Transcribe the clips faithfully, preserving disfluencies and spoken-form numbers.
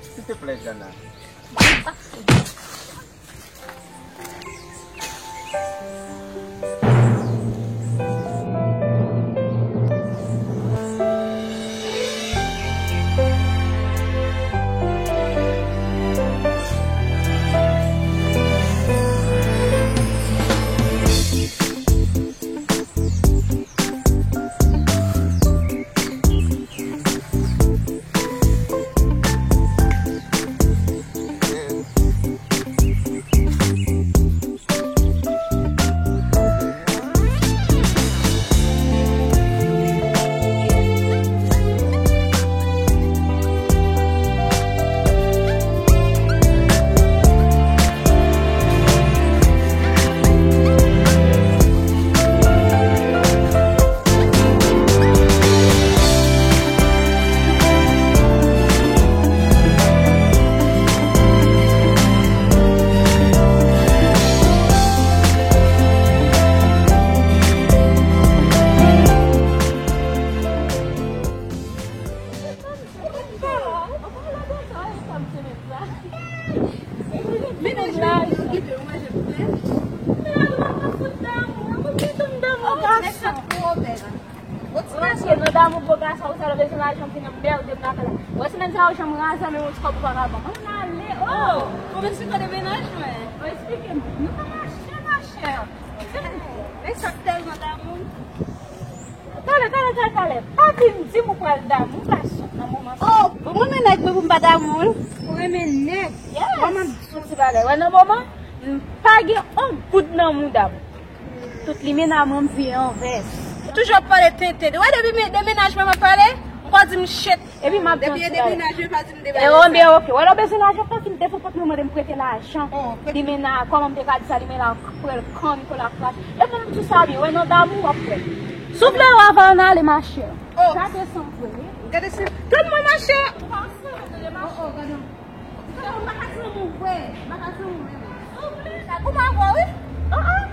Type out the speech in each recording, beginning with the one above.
Silteplè, Jana. Ou ti mache nan damou gwo gason, ou sa bezwen lajan, m vin anmède m nan kay la. Wè semèn sa yo, jan m raze men yon ti kòb ou pa ka ban m. Ann ale, oh! Konbyen ti kòb demenajman? Bon, eksplike m. Nou pa mache, machè. Men sa tèlman damou. Talè, talè, talè, talè. Pa vin di m ou pral damou, m pa sot nan moman sa. Oh, bon, mwen renmen nèg mwen pou m pa damou l. Ou renmen nèg? Yes. Kòman m soti valè? Wè nan moman, m pa gen yon goud nan mouda m. Tout limena mwen m vye anvès. Ou toujou ap pale tenten. Wè depi men demenajman m ap pale, ou pa di m chet. Epi m ap di yon ti bagay. Depi demenajman pa di m demenajman. Ebyen, ok. Wè lè w bezwen lajan, pa fin defann pot mwen mande m prete lajan. Limena, kòman m te ka di sa, limena, prèl kan, Nikola krache. Epi m di sa byen, wè nan damou w ap wè. Si w vle w ava ann ale, machè. Gade san vre. Gade san. Tann mwen, machè. Ou pa ansanm, gade machè. Oh, oh, gade. M pa ka sanm ou vre. M pa ka sanm ou menm. Souple, sa kou pa bon, wi. Ah, ah.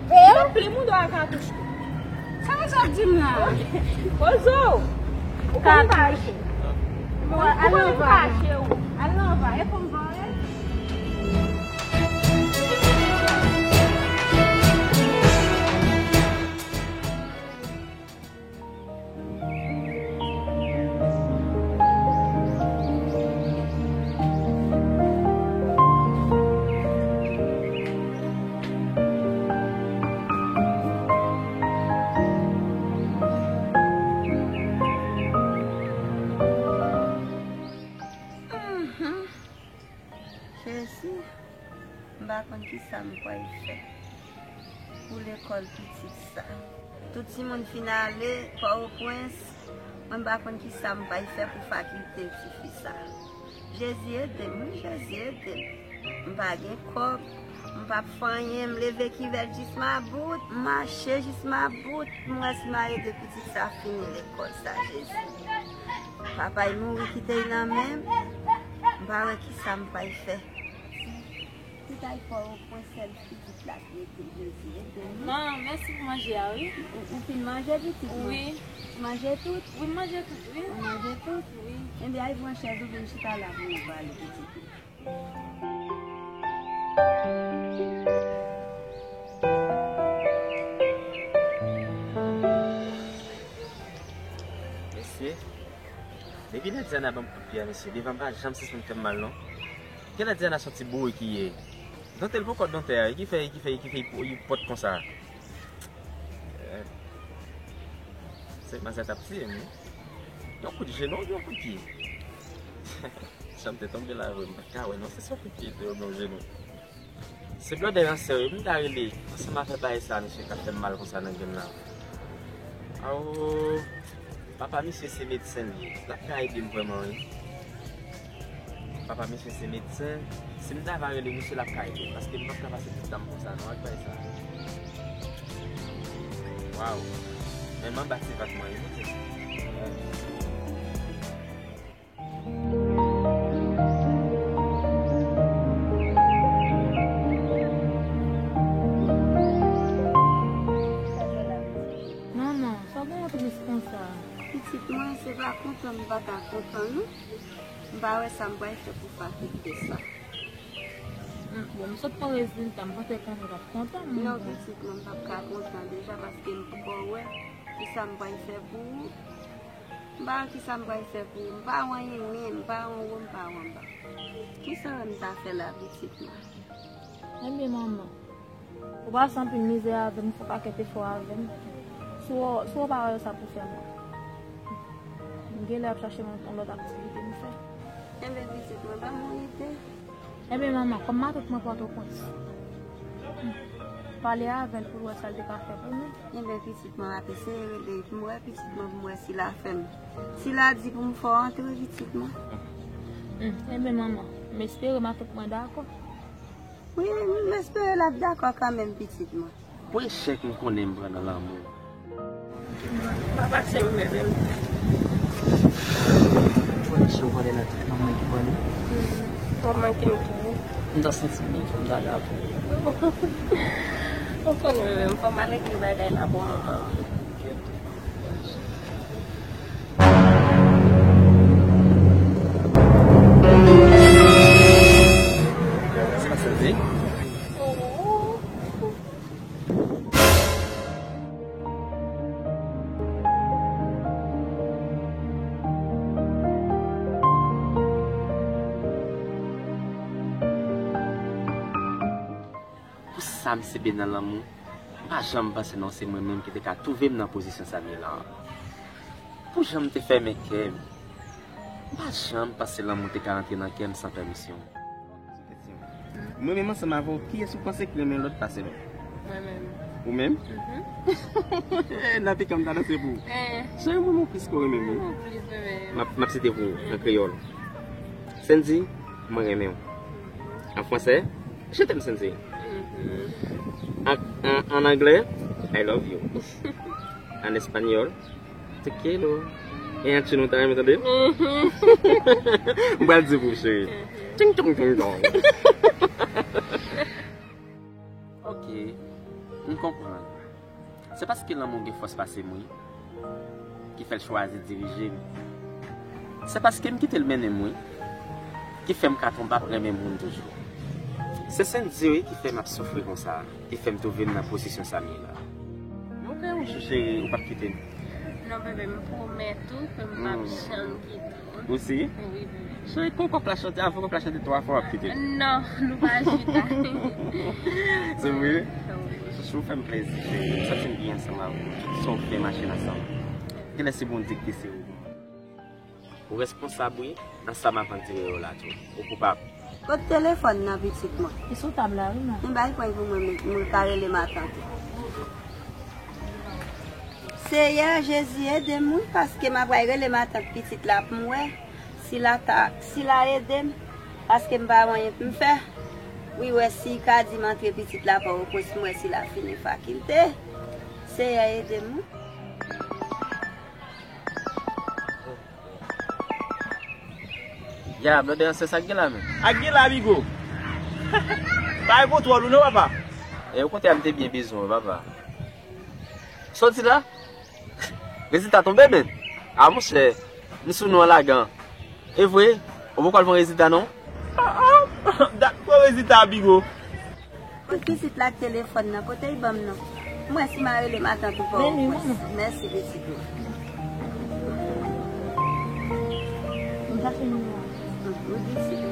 Veye. Plim ou dwa katouch. Sa w ap di m la? Poze w. Ou konn fache. Bon, al nan va. Al nan va. E pou m vare. Jezi, m pa konn kisa m pral fè pou lekòl pitit sa. Tout timoun fin ale Pòtoprens, mwen m pa konn kisa m pral fè pou fakilte tifi sa. Jezi ede m, wi, Jezi ede m. M pa gen kòb, m p ap fè anyen, m leve kivèt jis mabout, m mache jis mabout, m wè si m a ede pitit sa fini lekòl sa, Jezi. Papa l mouri kite l nan men m, m pa wè kisa m pral fè. Tout ay fò yo pran sèl pitit la k rete, Jezi ede nou. Non, mèsi pou manje a, wi. Ou, ou fin manje, pitit mwen? Wi. Ou manje tout? Wi, m manje tout, wi. Ou manje tout? Wi. Enben, al pran chèz ou vin chita la pou nou pale, pitit mwen. Mesye, depi lè Diana ban m kout pye a, mesye, devan m pa janm sispann fè m mal, non. Genlè Diana se yon ti bourik li ye. Donte l poko donte a, ki fè, ki fè, ki fè li pòt konsa. Eh, se manzè t ap tiye m, wi. Yon kout jenou, yon kout pye. Jan m te tonbe la, vre, m pa t ka wè, non, se yon kout pye, te yon jenou. Se blòdè ransè yo, m ta rele ansanm avè bagay sa, mesye, k ap fè m mal konsa nan grenn la. Awo, papa misye se medsen li ye. L ap ka ede m vrèman, wi. Papa misye se medsen. Si m ta va rele misye, l ap ka ede m, paske m p ap ka pase tout tan m konsa, non, ak bagay sa. Waw. Men m anba ti vant mwen, wi, mesye. Manman, sa w gen w tris konsa? Pitit mwen, se pa kontan m pa ka kontan, non. M Pa wè sa m pral fè pou fasilite sa. Hmm, bon, m sot pran rezilta, m panse Kanye t ap kontan. Non, pitit mwen, m p ap ka kontan deja paske m poko wè kisa m pral fè pou ou. M pa wè kisa m pral fè pou ou. M pa wè anyen, m pa wè anwo, m pa wè anba. Kisa w wè m ta fè la, pitit mwen? Ebyen, manman, ou pase anpil mizè avè m, ou fè pakèt efò avè m. Si w, si w pa wè sa pou fè mwen, m genlè ap chache yon, yon lòt aktivite m fè. Enben, pitit mwen, ban m yon ide. Enben, manman, kòm matant mwen Pòtoprens, pale avè l pou l wè sa l te ka fè pou nou. Enben, pitit mwen, m ap eseye rele pou m wè pitit mwen, pou m wè si l a fè m. Si l a di pou m fè w antre, pitit mwen. Hmm, enben, manman, m espere matant mwen dakò. Wi, m espere l ap dakò kanmenm, pitit mwen. Pou echèk m konnen m pran nan lanmou. Papa, se ou menm. Ou wè misye, ou pale nan tout lanmou ki pale. Ou manke m tou. M ta santi m byen pou m ta la pou ou. Ou konnen menm, fò m al regle bagay la pou manman. Sa se di? Pou sa m sebe nan lanmou, m pa janm panse non se mwen menm ki te ka twouve m nan pozisyon Samyela an. Pou jan m te fèmen kè m, m pa janm panse lanmou te ka antre nan kè m san pèmisyon. Mwen menm ansanm avè w, kiyès ou panse ki renmen lòt pase lòt? Mwen menm. Ou menm? Mhm. N ap pikan m ta danse pou ou. Eh. Cheri, mwen, mwen plis ke w renmen m, wi. Mwen plis renmen. M ap, m ap site pou ou, an kreyòl. Sandy, mwen renmen w. An fransè, je t'aime, Sandy. Mhm. An, an, an anglè, I love you. An espanyòl, te quiero. E an chino, w ta renmen tande? Mhm. M pral di pou ou, cheri. Mhm. Ting, tong, tong, tong. Ok, m konprann. Se paske lanmou gen fòs pase m, wi, ki fè l chwazi dirije m. Se paske m kite l mennen m, wi, ki fè m ka tonbe ap renmen moun toujou. Se Sandy, wi, ki fè m ap soufri konsa, ki fè m twouve m nan pozisyon Samyela. Men ou gen yon jou, cheri, ou p ap kite m. Non, bebe, m pwomèt ou ke m p ap janm kite w. Ou si? Wi, bebe. Cheri, kon kòk la chante, avan kòk la chante twa fwa, w ap kite m. Non, nou pa jita. Se vre? Wi. Chouchou, ou fè m plezi, cheri. M santi m byen ansanm avè w. Tout sa w fè mache ansanm. Genlè se Bondye ki te sere w pou mwen. Ou responsab, wi, nan sa m ap andire yo la tou. Ou koupab. Kot telefòn nan, pitit mwen? Li sou tab la, wi, manman. Men bay pwen pou mwen, m, m ka rele matant ou. Seyè Jezi, ede m, wi, paske m ap pral rele matant pitit la pou m wè si l a ta, si l a ede m, paske m pa gen anyen pou m fè. Wi, wè si l ka di m antre pitit la pa w, pou m wè si l a fini fakilte. Seyè, ede m, wi. Ya, blòdè an, se sa k gen la menm? Ak gen la, Bigo. Pa gen kontwòl ou non, papa. E okontrè, m te byen bezwen w, papa. Sa w di la? Rezilta tonbe, menm? A, monchè, m sou non an lagan. E vre, ou poko al pran rezilta, non? Ah, ah, dat pran rezilta, Bigo. Kot pitit la ak telefòn nan? Pote l ban m non. M wè si m a rele matant ou pa w. Mèsi, pitit mwen. M chache nimewo a. Wi, pitit.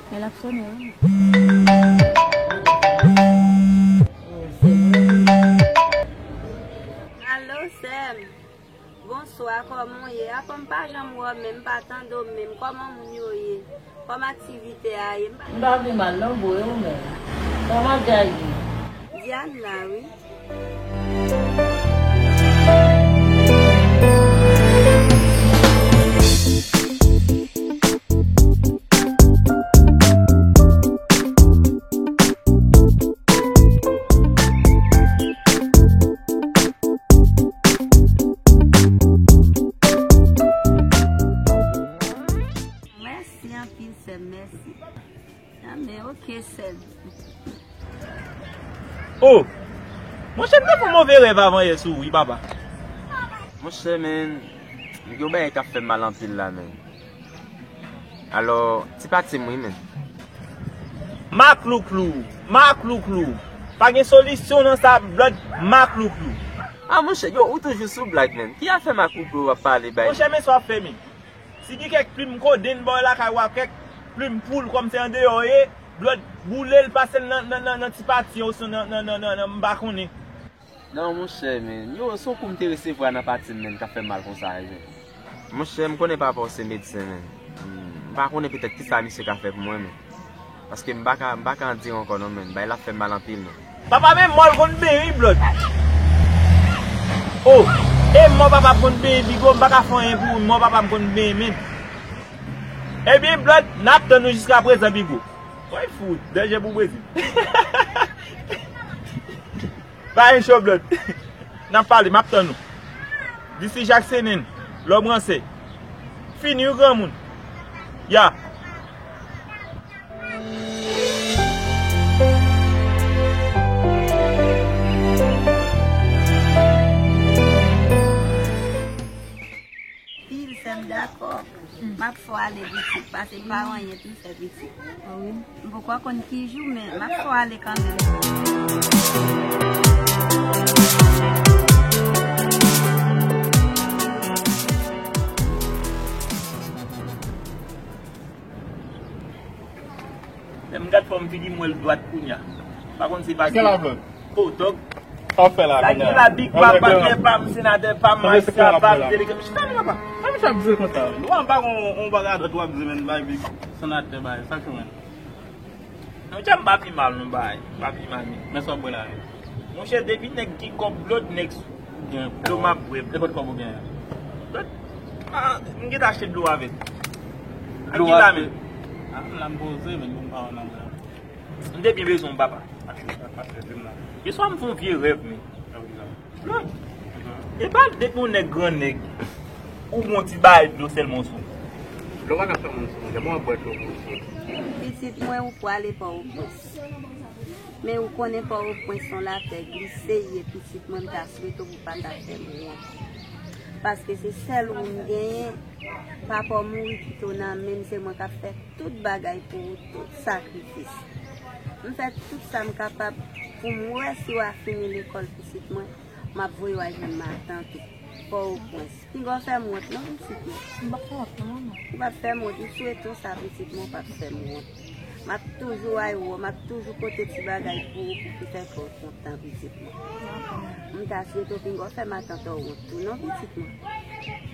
Men l ap sonnen, wi. Alo, sè m. Bonswa, kòman w ye? Apa m pa janm wè w menm, m pa tande w menm. Kòman moun yo ye? Kòman aktivite a ye? M pa... M pa pi mal non, boo, e ou menm? Kòman Jay ye? Diane la, wi. Mèsi anpil, sè m, mèsi. Amèn, oke, sè m. Oh! Monchè, m te fè yon move rèv avan yè sou ou, wi, papa. Monchè, men, m gen yon bagay k ap fè m mal anpil la, men. Alò, ti pati m, wi, men. Maklouklou, maklouklou. Pa gen solisyon nan sa, Blood, maklouklou. Ah, monchè, yo, ou toujou sou blag, men. Ki afè maklouklou w ap pale, bay? Monchè, men sa w ap fè, men. Si gen kèk plim kodenn ba w lakay ou a, kèk plim poul kòm se andeyò ye, Blood, boule l, pase l nan, nan, nan, nan ti pati osnon nan, nan, nan, nan, nan, m pa konnen. Non, monchè, men. Yo, se yon kou m te resevwa nan pati m, men, k ap fè m mal konsa, wi, men. Monchè, m konnen papa w se medsen, men. Hmm, m pa konnen petèt kisa misye ka fè pou mwen, men. Paske m pa ka, m pa ka andire ankò non, men. Bagay la ap fè m mal anpil, men. Papa, men mò l konn benyen, wi, Blood. Oh, e mò papa m konn benyen, Bigo, m pa ka fè anyen pou ou, mò papa m konn benyen, men. Ebyen, Blood, n ap tann ou jiska prezan, Bigo. Woy, fout, danje pou Brezil. Pa gen cho, Blood. N ap pale, m ap tann ou. Disi Jaksennen, lòm ranse. Fini wi, granmoun. Ya. Pil sè m dakò. M ap fè w ale pitit, pase pa w anyen tou fè pitit. M poko konn ki jou, men m ap fè w ale kanmenm. Lè m gad fòm figi m, wè l dwat kounya. Pa konn se pa ki. Kè la, Blood? Oh, dòg. Sa w fè la, kounya? Sa ki la, Big Papa, Kè pa m, senatè pa m, majistra pa m, delege. Chita non, papa. Sa misye ap di konsa? Ou pa gon, on bagay dòt w ap di, men, bay Big senatè, bay, sa k fè, men? Monchè, m pa pi mal, non, bay. M pa pi mal, men. Men sa w bwè la, men. Monchè, depi nèg gen kòb, Blood, nèg sou dlo m ap bwè. E kot kòb ou genyen? Blood, ah, m gentan achte dlo avè l. Ak ki la, men? Ah, m la m poze, men m pa wè nan mwen. M te byen bezwen w, papa. Yè swa m fè yon vye rèv, men. Blood, e pa depi yon nèg gran nèg, ou gon ti bagay dlo sèlman sou. Dlo pa ka fè moun sou, monchè, bon, w ap bwè dlo pou ou. Pitit mwen, ou pwale Pòtoprens. Men ou konnen Pòtoprens se yon latè glise ye, pitit mwen, m ta swete w pou w pa ta fè m wont. Paske se sèl ou m genyen, papa w mouri kite w nan men m, se mwen k ap fè tout bagay pou ou, tout sakrifis. M fè tout sa m kapab pou m wè si w a fini lekòl, pitit mwen, m ap voye w al jwenn matant ou, Pòtoprens. Pinga w fè m wont non, pitit mwen. M p ap fè wont non, manman. Ou p ap fè m wont, m swete w sa, pitit mwen, ou p ap fè m wont. M ap toujou ay wè w, m ap toujou pote ti bagay pou ou, pou ki fè kè w kontan, pitit mwen. M ta swete w pinga w fè matant ou wont tou non, pitit mwen.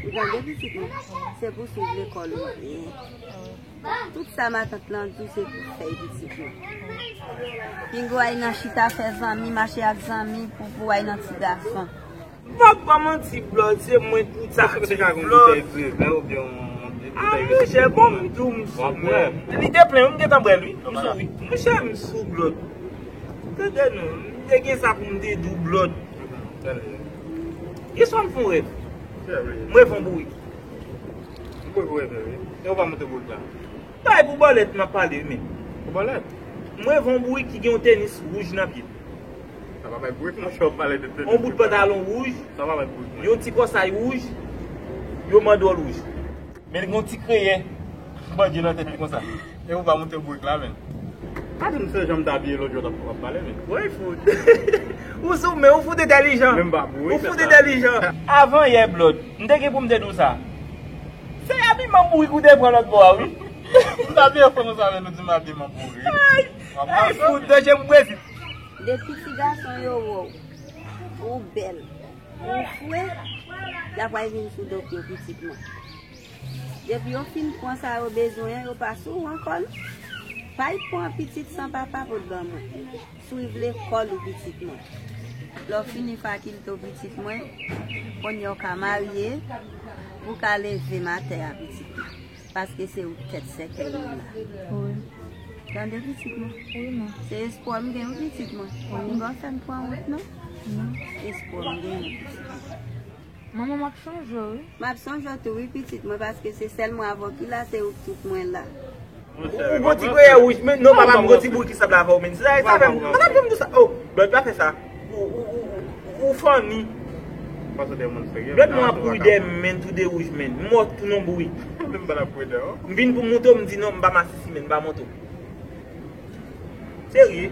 Ou tande, pitit mwen? Se pou swiv lekòl ou byen. Tout sa matant lan di w se pou fè, pitit mwen. Pinga w ay nan chita fè zanmi, mache ak zanmi pou, pou w ay nan ti gason. M p ap ba w manti, Blood, se mwen tout sa k di, Blood. Ah, monchè, bon, m di w m sou, men. Li te plen, wi, m gentan bwè l, wi. M sou, wi. Monchè, m sou, Blood. Tande non, m te gen sa pou m te di w, Blood. Yè swa m fè yon rèv. M reve yon bourik. M kwè w reve, wi. E ou pa monte bourik la? Bay pou bòlèt n ap pale, men. Pou bòlèt? M reve yon bourik ki gen yon tenis wouj nan pye l. Sa pa bay bourik, monchè, w ap pale de tenis. Yon bout pantalon wouj. Sa pa bay bourik, monchè. Yon ti kòsay wouj. Yon mandwòl wouj. Men l gen yon ti kreyè bandi nan tèt li konsa. E ou pa monte bourik la, men. Pa di m se jan m t abiye lòt jou w t ap pale, men. Woy, fout. Ou sou, men ou fout entèlijan. Men m pa bourik. Ou fout entèlijan. Avan yè, Blood, m te gen pou m te di w sa. Se abiman bourik ou te pran lòt bò a, wi. M t abiye fò konsa, men nou di m abiman bourik. Ay, ay, fout, danje pou Brezil. Depi ti gason yo wè w, ou bèl, ou fre, y ap al vin sou do w, pitit mwen. Depi yo fin pran sa yo bezwen an, yo pa sou ou ankò non. Pa y pran pitit san papa pou t ban mwen. Swiv lekòl ou, pitit mwen. Lè w fini fakilte w, pitit mwen, kounye a w ka marye, ou ka leve m atè a, pitit mwen. Paske se ou k tèt sèkèy mwen la. Wi. Tande, pitit mwen? Wi, men. Se espwa m gen, wi, pitit mwen. Wi. M pa fè m pran wont, non. Non. Espwa m gen, wi, pitit mwen. Manman, m ap sonje w, wi. M ap sonje w tou, wi, pitit mwen, paske se sèl mwen avè w ki la, se ou k tout mwen la. Ou, ou gon ti kreyè wouj, men non, papa m gon ti bourik ki sanble avè w, men. Sa, sa fè m, papa m janm di sa. Oh, Blòd pa fè sa. Ou, ou, ou, ou, ou funny. Blòd nou ap bouri dèyè m, men tou de wouj, men. M mò tou non bouri. M vin pou moute w, m di non, m pa masisi, men m pa moute w. Serye.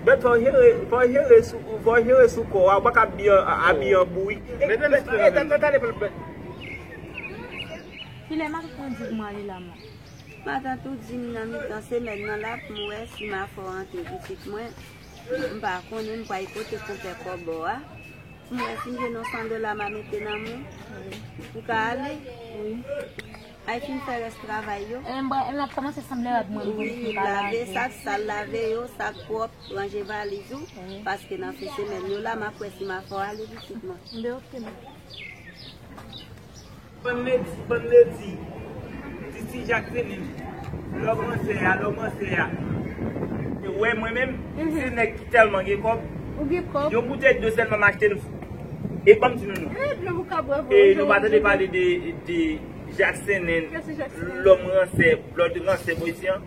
Blòd fò w jere, fò w jere sou, fò w jere sou kò a, ou pa ka abiye, abiye an bouri. Kilè matant ou di pou mwen ale la, mwen? Matant ou di m nan mitan semèn nan la pou m wè si m a fè w antre pitit mwen. M pa konnen, m pral kote konpè Kòbò a. Pou m wè si m jwenn yon san dola m a mete nan men w. Ou ka ale? Ay fin fè rès travay yo. E m ap kòmanse sanble rad mwen pou m lave sa k sal, lave yo, sa k pwòp, ranje valiz ou. Paske nan fen semèn yo la, m ap wè si m a fè w ale pitit mwen. Mbe oke, mwen. Bann ledi, bann ledi. Titi Jak Senin. Lòm ransè a, lòm ransè a. E wè mwen menm, se nèg ki tèlman gen kòb. Ou gen kòb. Yon boutèy dlo sèlman m achte nou. E ban m di nou non. E nou pa tande pale de, de Jak Senin, lòm ransè, blòd ransè Moyiz an.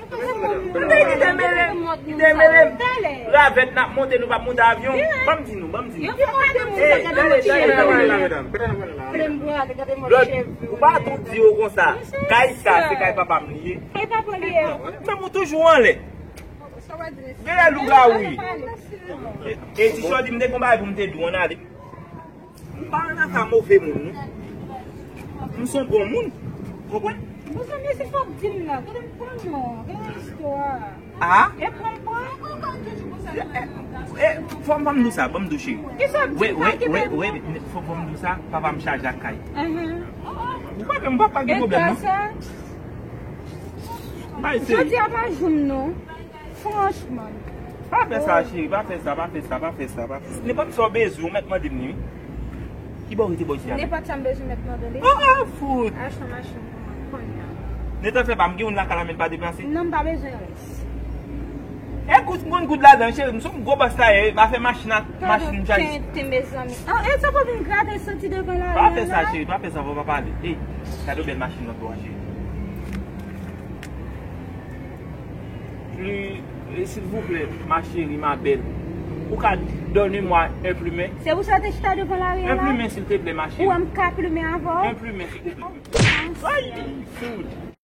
Mwen te kite mele m, kite mele m. Ravèt n ap monte, nou p ap monte avyon. Ban m di nou, ban m di nou. Blòd, ou pa tou di yo konsa. Kay sa, se kay papa m li ye. Menm ou toujou anlè. Genlè lougawou wi. E, e ti Chòdi, m te gon bagay pou m te di w ann ale. M pa nan ka move moun, non. M se yon bon moun. Konprann? Mezanmi, se sa w ap di m la. Gade m pran non. Gade istwa. Ah? E pran m pran. E, e, fò m, fò m di w sa, ban m di w cheri. Kisa w di m pa kite m? Fò, fò m di w sa, papa m chaje ak kay. Ou pa, m pa, pa gen pwoblèm, non. Jodi a pa jou m, non. Franchman. Pa fè sa, cheri, pa fè sa, pa fè sa, pa fè sa, pa fè sa. Nenpòt sa w bezwen, ou mèt mande m li, wi. Ki bò w rete bò isi a? Nenpòt sa m bezwen, mèt mande li. Ah, ah, fout! Achte yon machin pou mwen, kounye a. Netan fè pa, m gen youn lakay la, men l pa deplase. Non, m pa bezwen rès. E kout, m konn kout ladan, cheri, m se yon gwo bòs la ye, pa fè machin ak machin m chaje. Tenten, mezanmi. Ah, e sa pou vin grate santi devan la. Pa fè sa, cheri, pa fè sa, fò pa pale. Ey, gade yon bèl machin lòt bò a, cheri. Li, eh, silvouplè, ma chérie, ma belle. Ou ka donne moi un plumet? Se pou sa te chita devan lari a la? Un plumet, s'il te plaît, ma chérie. Ou wè m ka plumen avè w? Un plumet, s'il te plaît. Ay, food.